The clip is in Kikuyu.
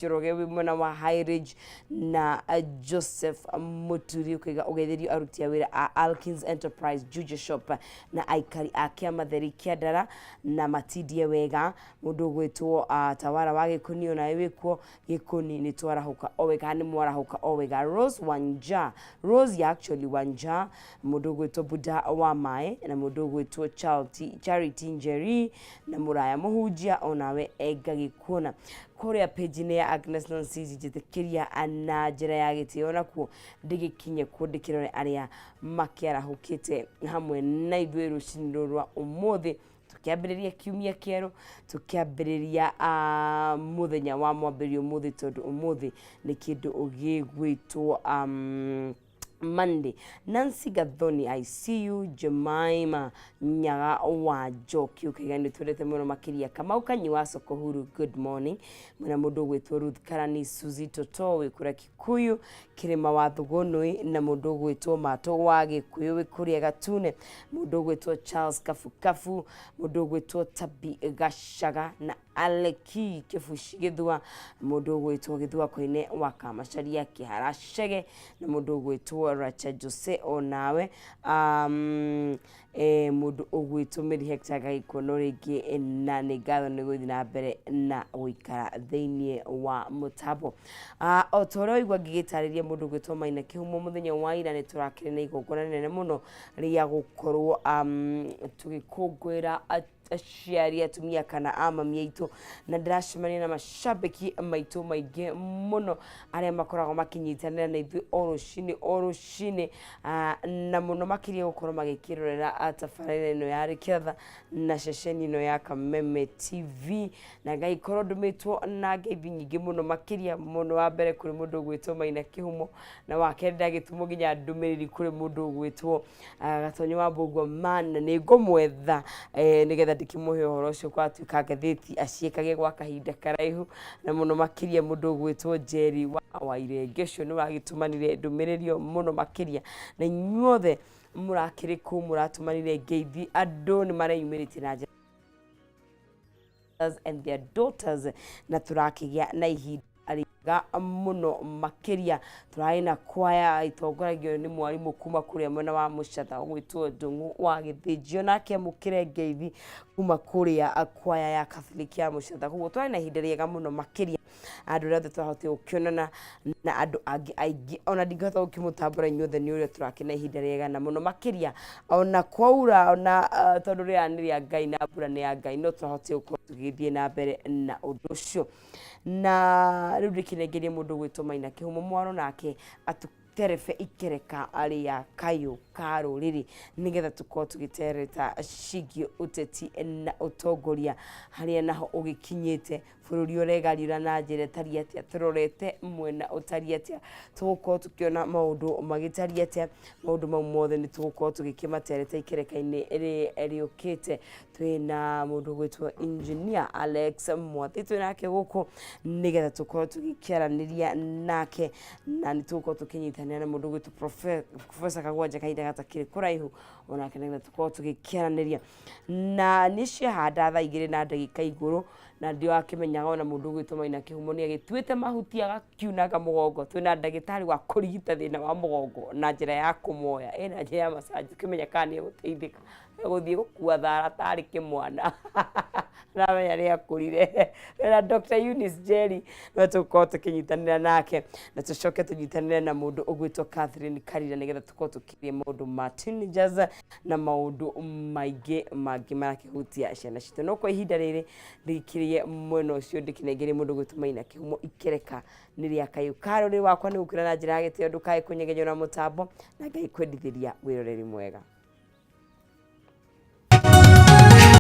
Njoroge wĩ mwena wa High Ridge na Joseph Muturi ũkaiga ũgeithĩrio aruti a wĩra a Alkins Enterprise Juja Shop na aikari a Kĩamatheri Kĩandara na matindie wega. Mũndũ ũgwĩtwo Tawara wa Gĩkũni onawe wĩkuo Gĩkũni nĩ twarahũka o wega kana nĩ mwarahũka o wega. Rose Wanja, Rose ya actually Wanja, mũndũ ũgwĩtwo Buda wa Maĩ na mũndũ ũgwĩtwo Charity Njeri na Mũraya Mũhunjia onawe ngagĩkuona kũrĩa page-inĩ ya Agnes Nonsizi. Njĩtĩkĩria na njĩra ya gĩtĩo nakuo ndĩgĩkinye kuo ndĩkĩrore arĩa makĩarahũkĩte hamwe na ithuĩ rũcinĩ rũrũ rwa ũmũthĩ, tũkĩambĩrĩria kiumia kĩerũ, tũkĩambĩrĩria mũthenya wa mwambĩrĩrio ũmũthĩ, tondũ ũmũthĩ nĩ kĩndũ gĩgwĩtwo Monday. Nancy Gathoni, I see you. Jemima Nyaga wa Njoki ũkaiga nĩ twendete mũno makĩria. Kamau Kanyi wa Soko Huru, good morning. Mwena mũndũ ũgwĩtwo Ruth Karani, Suzy Toto wĩ kũrĩa Kikuyu, Kĩrĩma wa Thũgũnũi, na mũndũ ũgwĩtwo Mato wa Gĩkũyũ wĩ kũrĩa Gatune, mũndũ ũgwĩtwo Charles Kabukabu, mũndũ ũgwĩtwo Tabi Gacaga na Aleki Kĩbuci Gĩthua, mũndũ ũgwĩtwo Gĩthua Koine wa Kamacaria Kĩhara Chege, na mũndũ ũgwĩtwo Racha Jose onawe mũndũ ũgwĩtwo Mary Hector ngagĩkuona rĩngĩ, na nĩ ngatho nĩ gũthiĩ na mbere na gũikara thĩinĩ wa mũtambo. O ta ũrĩa waigua ngĩgĩtarĩria mũndũ ũgwĩtwo Maina Kĩhumo, mũthenya wa ira nĩ tũrakĩrĩ na igongona rĩnene mũno rĩa gũkorwo tũgĩkũngũĩra aciari atumia kana a mami aitũ, na ndĩracemania na macambĩki maitũ maingĩ mũno arĩa makoragwo makĩnyitanĩra na ithuĩ o rũcinĩ o rũcinĩ, na mũno makĩria gũkorwo magĩkĩrorera tabarĩra ĩno ya Rĩkĩatha na ceceni ĩno ya Kameme TV, na ngagĩkorwo ndũmĩtwo na ngeithi nyingĩ mũno makĩria mũno. Wa mbere kũrĩ mũndũ ũgwĩtwo Maina Kĩhumo, na wa kerĩ ndagĩtũmwo nginya ndũmĩrĩri kũrĩ mũndũ ũgwĩtwo Gatonyo wa Mbũgua man, na nĩ ngũmwetha nĩgetha ndĩkĩmũhe ũhoro ũcio kwatuĩka ngathĩti aciĩkage gwa kahinda karaihu, na mũno makĩria mũndũ ũgwĩtwo Njeri wa Wairenge, ũcio nĩ wagĩtũmanire ndũmĩrĩri ĩyo mũno makĩria. Na inyuothe mũrakĩrĩ kũ mũratũmanire ngeithi, andũ nĩ mareyumĩrĩtie na njĩra and their daughters, na tũrakĩgĩa na ihinda rĩega mũno makĩria. Tũrarĩ na kwaya ĩtongoragio nĩ mwarimũ kuma kũrĩa mwena wa Mũcatha ũgwĩtwo Ndũng'ũ wa Gĩthĩnjio, nake amũkĩre ngeithi kuma kũrĩa kwaya ya Catholic ya Mũcatha. Koguo twarĩ na ihinda rĩega mũno makĩria, andũ arĩa othe twahotire gũkĩonana na andũ angĩ aingĩ, ona ndingĩhota gũkĩmũtambũra inyuothe nĩ ũrĩa tũrakĩna ihinda rĩega na mũno makĩria, ona kwaura, ona tondũ rĩera nĩ rĩa Ngai na mbura nĩ ya Ngai, no tũrahotire gũkorwo tũgĩthiĩ na mbere na ũndũ ũcio. Na rĩu ndĩkĩnengerie mũndũ ũgwĩtwo Maina Kĩhumo Mwaro, nake atũterebe ikereka rĩa kayũ ka rũrĩrĩ, nĩgetha tũkorwo tũgĩtereta ciĩgiĩ ũteti na ũtongoria, harĩa naho ũgĩkinyĩte bũrũri ũregariũra na njĩra ĩtariĩ atĩa, tũrorete mwena ũtariĩ atĩa, tũgũkorwo tũkĩona maũndũ magĩtariĩ atĩa. Maũndũ mau mothe nĩ tũgũkorwo tũgĩkĩmatereta ikereka-inĩ rĩũkĩte. Twĩna mũndũ ũgwĩtwo Engineer Alex Mwathi, twĩ nake gũkũ nĩgetha tũkorwo tũgĩkĩaranĩria nake, na nĩ tũgũkorwo tũkĩnyitanĩra na mũndũ ũgwĩtwo Professor Kagwanja kahinda gatakĩrĩ kũraihu onake, nĩgetha tũkorwo tũgĩkĩaranĩria. Na nĩ ciahanda thaa 2 na ndagĩka igũrũ, na ndio akĩmenyaga ona mũndũ ũgwĩtwo Maina Kĩhumo nĩ agĩtuĩte mahuti agakiunanga mũgongo. Twĩna ndagĩtarĩ wa kũrigita thĩna wa mũgongo na njĩra ya kũmoya, ĩna njĩra ya massage, ũkĩmenya kana nĩ egũteithĩka gũthiĩ gũkua thara tarĩ kĩmwana ramenya nĩ akũrire. Na Dr. Eunice Njeri no tũgũkorwo tũkĩnyitanĩra nake, na tũcoke tũnyitanĩre na mũndũ ũgwĩtwo Catherine Karira, nĩgetha tũkorwo tũkĩria maũndũ ma teenagers na maũndũ maingĩ mangĩ marakĩhutia ciana citũ. No kwa ihinda rĩrĩ ndĩkĩrĩe mwena ũcio, ndĩkĩnengerie mũndũ ũgwĩtwo Maina Kĩhumo ikereka nĩ rĩa kayũ ka rũrĩrĩ. Wakwa nĩ gũkwĩra na njĩra ya gĩtĩo ndũkae kũnyegenywo na mũtambo, na Ngai kwendithĩria wĩroreri mwega.